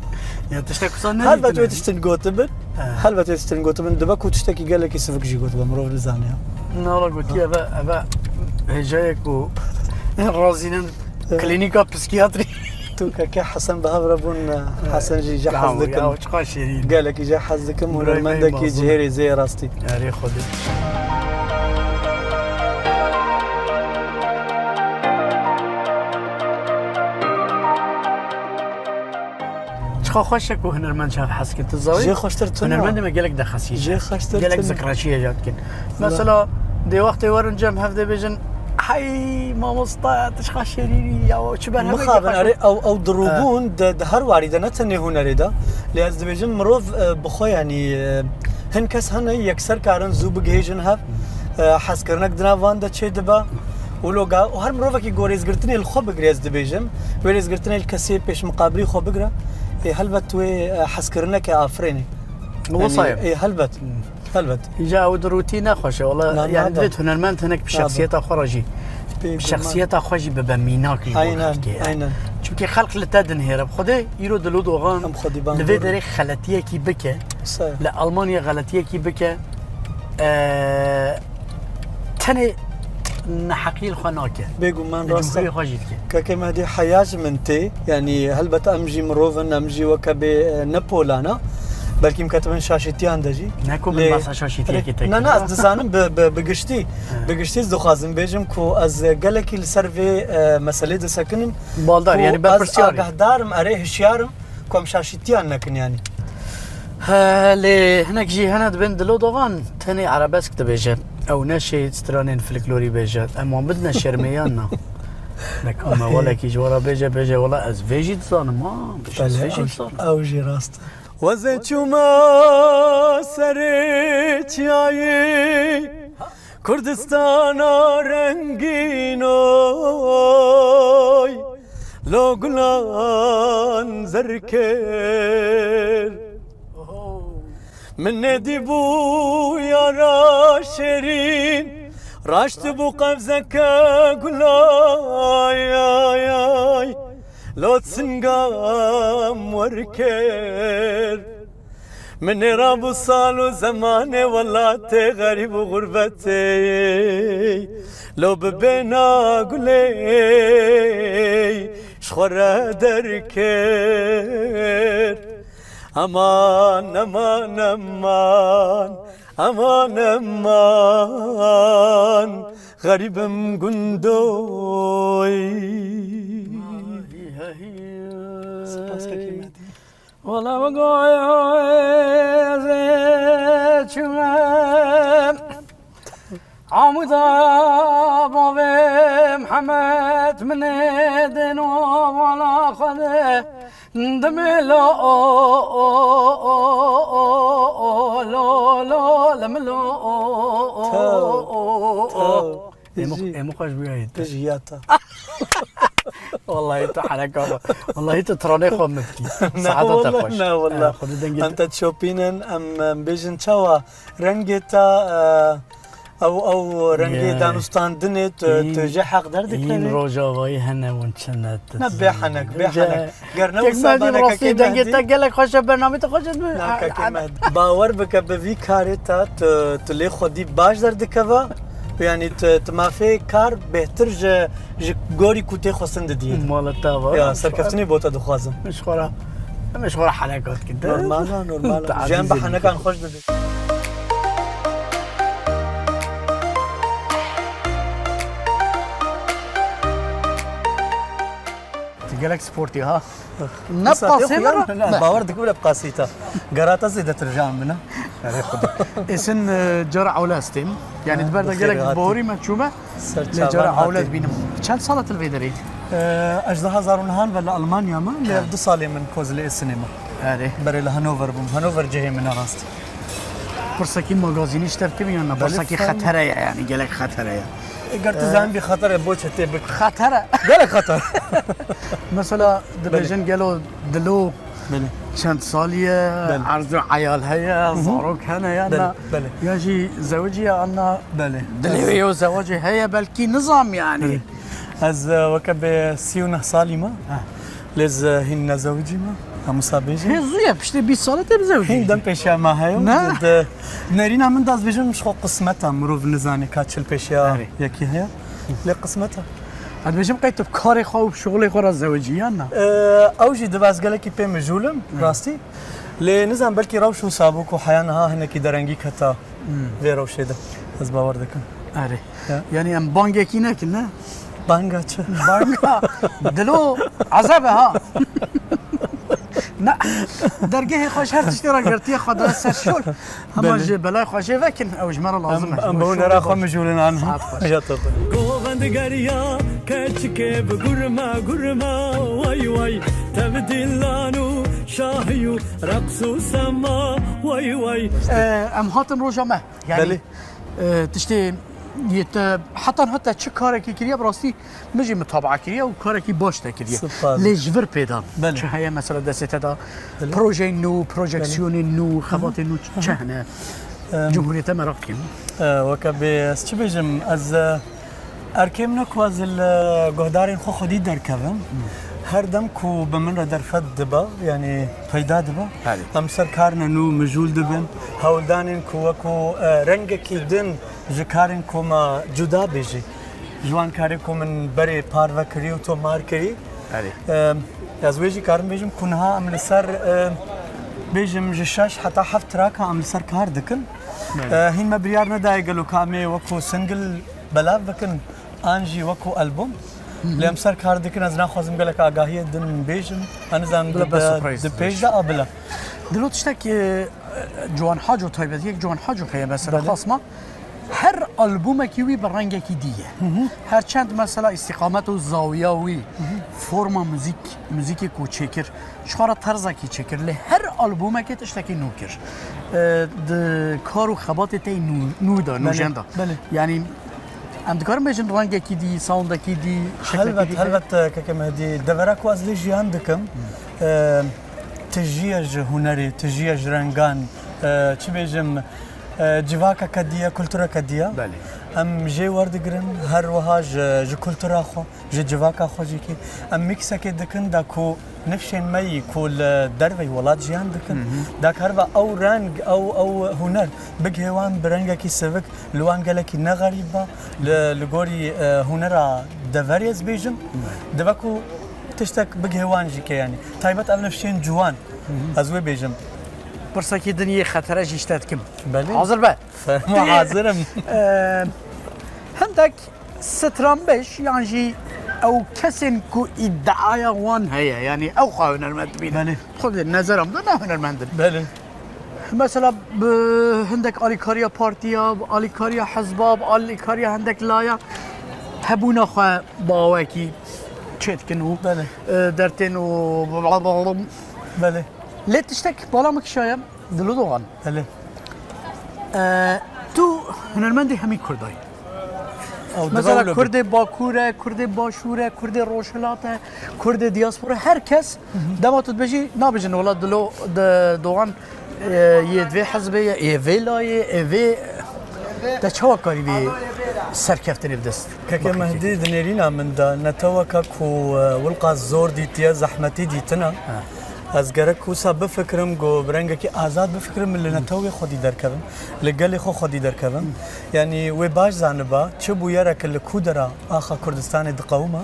Ya tiştek wisa ne Helbet dîtine. Wê tiştin gotibin. He. Helbet wê tiştin gotibin. Dibe ku tiştekî gelekî sivik jî gotibe. Mirov nizane ya. Nala gotiye eve, eve hêjayek û razînin He. Klînîka psikiyatrî. Tu keke Hesen bi hev re bûn, He. Hesen jî ji Ya, hez dikim. Ya, çiqa şêrîn. Gelekî ji hez dikim. Birayê me Hunermendekî mazlûm. Cihêrê zê rastî. Erê Xwedê. Çiqa xweş e ku hunermend ji hev hez kin, tu zavî? Jê xweştir tune. Hunermendê me gelek dexesî Jê xweştir Gelek tune. Zikreçiyê jat kin. Mesela, dê wextê werin cem hev dê bêjin, "Hey, mamosta, tu çiqa şêrînî, ya, çi berhemekî Mixabin, xweş." Erê, ew, ew dirûbûn di, di her warî de, ne tenê hunerê de. Lê ez dibêjim, mirov, e, bi xwe, yanî, e, hin kes hene, yekser karin zû bigihêjin hev. E, hezkirinek di nav wan de çê dibe. Û loga, û her mirovekî ku rêzgirtinê li xwe bigire, ez dibêjim, wê rêzgirtinê li kesê pêşmiqabilî xwe bigire, ê helbet wê, e, hezkirineke afirênê. Wisa Yanî, ye. Ê, helbet. Hmm. Helbet. Îca ew di rûtî nexweş e, wala, Na, yani, na, divêt hunermend hinek bi Na, şexsiyeta xwe re jî, Bê bi guman. Şexsiyeta xwe jî bibe mînak ji bo Aynen, xelkê. Aynen. Çimkî xelk li te dinihêre. Bi Xwedê îro Dilo Dogan Em Xwedî ban li vê gurin. Derê xeletiyekî bike, Wisa ye. Li Almanya xeletiyekî bike, e, tenê neheqiyê li xwe nake. Bêguman Li rast e. cumhuriyê xwe jî dike. Keke Mehdî heya ji min tê. Yanî helbet em jî mirov in, em jî weke bê, e, ne polana. Belkî em ketibin şaşîtiyan de jî. Ne ku min Lê basa şaşîtiyekê Erê, te na, kir. na, ez dizanim bi, bi, bi giştî. He. Bi giştî ez dixwazim bêjim ku ez gelekî li ser vê, e, meselê disekinim. Baldar, Ku yani ez berpirsiyar e. agahdarim, erê hişyar im. Ku em şaşîtiyan nekin yanî. He, lê hinek jî hene dibên Dilo Dogan tenê erebesk dibêje. Ew neşê stranên folklorî bêje. Em wan bidine şermê yan na? Nek û mewalekî ji we re bêje, bêje, "Wela ez vê jî dizanim, ha, ez Belê, vê jî ew, dizanim." ew jî rast e. Wezê çûme serê çiyayê, Kurdistana rengîn oy, lo gulan zer kir. Min nedîbû yara şêrîn, raşt bû qevzeke gulay, ay, ay. Lo çingam wer kir. Min ê rabû sal û zemanê welatê xerîb û xurbetê, lo bi bêhna gulê ji xwe re derkir. Eman, eman, eman, eman, eman, xerîb im gundoy. Spas kekê Mehdî. Wala goyê ez ê çûme Amuda bavê Mihemed min ê dêno wala Xwedê dimê lo o o o o o lo lo lim lo o o Taw, o o taw. Êmo, Jî. êmo xweş bûyayê te. Tu jî ya te. Wallahî tu hereka xwe. Wallahî tu tiranê xwe min bikî. Na, Saeta te wallahî, xweş. na, wallahî. Eh, Xwedê dengê Em te te çopînin, em, em bêjin çawa rengê te, eh, ew, ew rengê Ye. danûstandinê tu, În, tu jê heq derdikevî. în rojavayî hene hûn çi ne Ne, bê henek, bê Înce henek. Ger ne Kek wisa Mehdî, bane rastî Kekê dengê Mehdî. te gelek xweş e, bernamê te xweş e. Na, Kekê Mehdî. Bawer bike bi vî karê te, tu, tu lê xwedî baş derdikeve. Yanî tu, tu mafê kar bêhtir ji, ji gorî ku tê xwestin didiyê. Mala te va. Ya, serkeftinî bo te dixwazim. Min ji xwe re, min ji xwe re henekat kir. Normal e, normal e. Te Jiyan bi azîzê henekan min. xweş dibê. Tu gelek sportî ha. Ne Îsa tê pasê xuyan, min re? ne, Ne. bawer dikim wile bi qasî te. Gera te zêdetir ji an min e. Erê Xwedê. Êsin, e, cara ewle ez têm. Yani Ha, di ber de bi gelek xêr hatî. borî me çûme. Ser Lê cara çavan ewle hatî. dibînim. Çend sala tu li vê derê? E, ez du hezar û neh ve li Almanya me, lê Ha. ev du salê min ku ez li Êsinê me. Erê. Berê li Hanover bûm. Hanover cihê min e rast. Pirsekî magazînî ji te bikim yan na? Belê, Pirsekî fem- xetere ye yani, gelek xetere ye. Eger tu Ee, zanibî xetere bo çi tê bik. Xetere. Gelek xetere. Mesela Belê. dibêjin gelo Dilo Belê. çend salî ye, Belê. erz û eyal heye, Hı hı. zarok hene ya Belê, na? belê. Ya jî zewicî ye an na? Belê. Dilê wê yo zewicî heye belkî nizam yani. Belê. Ez, e, weke bê sî û neh salî me. Ha. Lê ez, e, hîn nezewicî me. Em wisa bêjin. Hê zû ye, piştê bîst sala te bizewicî. Hîn dem pêşiya me heye. Ne? Di nêrîna min de ez bêjim ji xwe qismet e, mirov nizane ka çil pêşiya Erê. yekî heye. Lê qismet e. Ez dibêjim qey tu bi karê xwe û bi şixulê xwe re zewicî yan na? Ee, ew jî dibe ez gelekî pê mijûl im, rastî. Lê nizam belkî rewş wisa bû ku heya niha hinekî derengî keta vê rewşê de. Ez bawer dikim. Erê. Ya. Yanî em bangekî nekin, ne? Banga çi? Banga. Dilo ezeb e ha. Ne. Dergehê xwe ji her tiştê re girtiye xwe da ser şol. Hema Belê. ji belay xwe jê vekin, ew ji me re lazim e. Em, em bi hunera xwe mijûlin an. Saet xweş. Ya tabii. Govend geriya keçikê bi gurma gurma, way way, tevdîlan û şahî û reqs û sema, way way. Ee, em hatin roja me. Yani, Belê. e, tiştê yê te, heta niha te çi karekî kiriye, bi rastî min jî mutabaa kiriye û karekî baş te kiriye. Spas. Lê ji vir pêdan, Belê. çi heye mesela destê te de? Belê. Projeyên nû, projeksiyonên nû, xebatên nû, çi hene? Em, Cumhuriyete meraq dikim. E, weke bê, ez çi bêjim? Ez, e, erkê min e ku ez li guhdarên xwe xwedî derkevim. Her dem ku bi min re derfet dibe, yanî peyda dibe, Belê. em ser karine nû mijûl dibin. Hewldanên ku wekû, e, rengekî din ji karên ku me cuda bê jî. Ji wan karê ku min berê parve kirî û tomar kirî. Erê. E, ez wê jî karim bêjim ku niha em li ser, e, bêjim ji şeş heta heft traka em li ser kar dikin. Belê. E, hîn me biryar nedaye gelo ka em ê wekû single belav bikin. An jî wekû albûm. Lê em ser kar dikin, ez naxwazim gelek agahiyê din bêjim. Ez nizanim Bila di, bes surprise di pêş de a bila. Dilo tiştek, e, Ciwan Haco taybetiyek Ciwan Haco heye mesela Belê. xasma. Her albûmekî wî bi rengekî dî ye. Her çend mesela îstîqamet û zawiya wî, forma muzîk, muzîkê ku çêkir, ji xwe re terzekî çêkir, lê her albûmekê tiştekî nû kir. E, di kar û xebatê te yî nû, nû da, Belê, nûjen da. belê. Yanî em dikarin bêjin rengekî dî, soundekî dî, şeklekî Helbet, dî. helbet, e, keke Mehdî. Devera ku ez lê jiyan dikim, e, tijî ye ji hunerê, tijî ye ji rengan, e, çi bêjim, e, civakeke dî ye, kultureke dî ye. Belê. Em jê werdigirin, her wiha ji, ji kultura xwe. Ji civaka xwe jî kî em mîksekê dikin da ku nifşên me yî ku li derveyî welat jiyan dikin, da kariba ew reng, ew, ew huner bigihê wan bi rengekî sivik, li wan gelekî ne xerîb ba, li, li gorî, e, hunera deverê ez bêjim, dibe ku tiştek bigihê wan jî ke yanî. Taybet ev nifşên ciwan, ez wê bêjim. Pirsekî din yê xetere jî ji te dikim. Belê. Hazir be. Fermo, hazir im. E, hindek stranbêj yan jî ew kesên ku îdiaya wan heye, yanî ew xwe hunermend dibînin. Belê. Xwedê nezera min de ne hunermend in. Belê. Mesela bi hindek alîkariya partiya, bi alîkariya hizba, bi alîkariya hindek laya hebûna xwe bi awekî çêdikin û, Belê. e, dertên û Belê. Lê tiştek bala min kişaye. Dilo Doğan. Belê. Ee, tu hunermendê hemî Kurda yî. Ew Mesela dibe wilo Kurdê Bakur e, Kurdê Başûr e, Kurdê Rojhilat e, Kurdê diaspora, her kes dema tu dibêjî, nabêjin wela Dilo, de, Doğan, e, yê divê hizbê ye, yê vê layê, yê vê, te çawa karî vê serkeftinê bi dest? Keke Mehdî, di nêrîna min de neteweka ku, e, wilqa zor dîtiye, zehmetî dîtine. Ha. Ez gerek wisa bifikirim, ku bi rengekî azad bifikirim, li netewê xwedî derkevim, li gelê xwe xwedî derkevim. Yanî wê baş zaniba, çi bûyereke li ku dera axa Kurdistanê diqewime,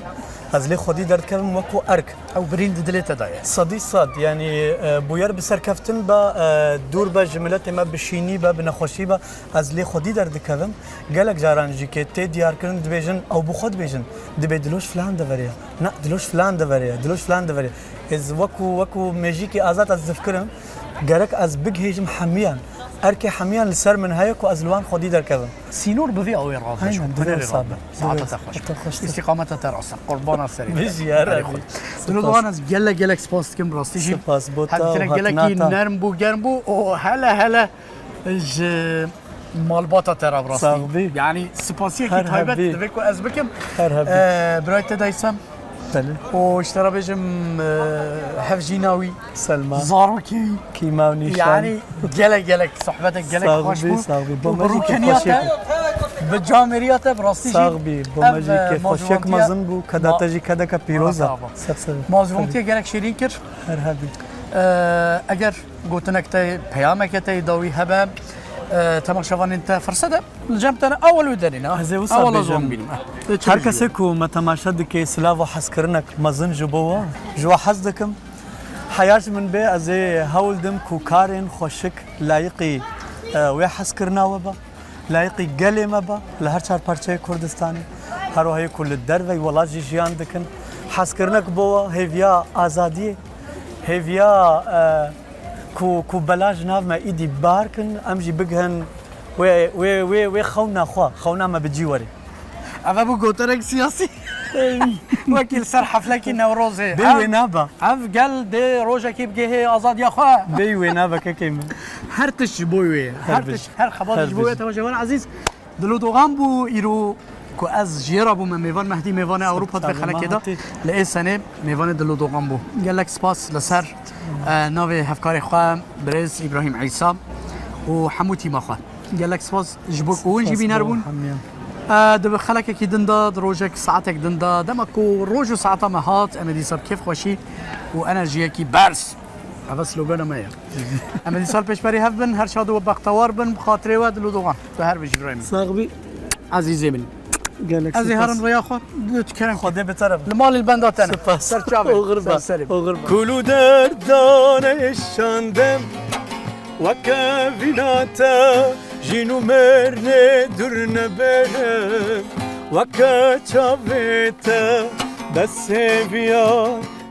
ez lê xwedî derdikevim wekû erk. Ew birîn di dilê te de ye. Sedî sed, yanî, e, bûyer bi serkeftin be, e, dûr be ji miletê me, bi şînî be, bi nexweşî be, ez lê xwedî derdikevim. Gelek caran jî kê tê diyarkirin dibêjin, ew bi xwe dibêjin, dibê Diloş filan deverê ye. Na, Diloş filan deverê ye, Diloş filan deverê ye. Ez wekû, wekû mêjîkî azad ez difikirim, gerek ez bigihêjim hemiyan. Erkê hemiyan li ser min heye ku ez li wan xwedî derkevim. Sînor bi vî awê ravêje. Aynen, Hunerê Diloş abi. Saeta te xweş. Saeta xweş. Îstîqameta te rast e. Qurbana serê te. Bijî, ya Erê Rebî. Xwedî. Spas. Dilo Doğan, ez gelek, gelek spas dikim, rastî jî. Spas bo te û hatina te. Hevdîtina gelekî nerm bû, germ bû. O hele hele ji malbata te re bi rastî. Sax bî. Yanî spasiyekî taybet divê ku ez bikim. Her hebî. Ee, birayê te de îsem. Belê. Û ji te re bêjim, e, hevjîna wî, Selma. Zarokê wî. Kîma û nîşan. Yanî gelek gelek sohbetek gelek xweş bû. Sax bî, sax bî. Bo me jî kêfxweşiyek. Bi camêriya te, bi rastî jî. Sax bî, bo me jî kêfxweşiyek mezin bû, keda te jî kedeke pîroz e. Sep sep. Ma ji wan gelek şêrîn kir. Her hebî. Ee, eger gotinek te, peyameke te dawî hebe, e, temaşevanên te firse de li cem te ne, ewil wê derîne. Ez ê wisa Ewil bêjim. Zon bînim. Eh, Her kesê ku me temaşe dike, silav û hezkirinek mezin ji bo we. Ji we hez dikim. Heya ji min bê, ez ê hewl dim ku karên xweşik layiqî, e, wê hezkirina we be. Layiqî gelê me be li her çar parçeyê Kurdistanê, her wahiyê ku li dervey welat jî jiyan dikin. Hezkirinek bo we hêviya azadiyê, hêviya, e, ku, ku bela ji nav me îdî bar kin, em jî bigihin wê, wê, wê, wê xewna xwe, xewna me bi cî werê. Ev bû goterek siyasî. Wekî li ser heflekî Newrozê. Bê Ev wê nabe. Ev gel dê rojekê bigihê azadiya xwe. Bê wê nabe kekê min. Her tişt ji bo wê ye. Her Her tişt, her xebat Her ji bo wê tişt. Temaşevan ezîz. Dilo Dogan bû îro ku ez ji yê re bûme mêvan Mehdî, mêvanê Ewropa di vê Selamet xelekê de. Hatî. Li Êsenê mêvanê Dilo Dogan bû. Gelek spas li ser, e, navê hevkarê xwe birêz Îbrahîm Îsa û hemû tîma xwe. Gelek spas ji bo ku hûn jî Spas bîner bo bûn. hemiyan. E, di xelekekî din de, di rojek saetek din de, dema ku roj û saeta me hat, em ê dîsa bi kêfxweşî û enerjiyekî berz. Ev slogana me ye. Em ê dîsa li pêşberî hev bin, her şad û bextewar bin, bi xatirê we Dilo Dogan. Tu her bijî birayê min. Sax bî. Ezîzê min. Gelek Ez ê spas. herin rêya xwe, tu kerem. Xwedê bi te re be. Li malê li benda te ne. Spas. Ser çavê. Oxir be. Ser serê. Oxir be. Kul û derdan ê şandem, weke vîna te jîn û mêrnê dûr nebêne, weke çavê te bes hêviya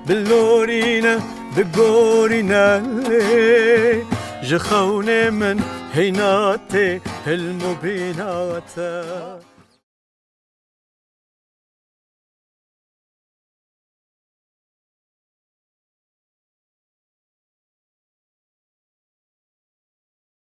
bilorîne, bigorîne lê ji xewnê min heyna tê hilm û bîna te.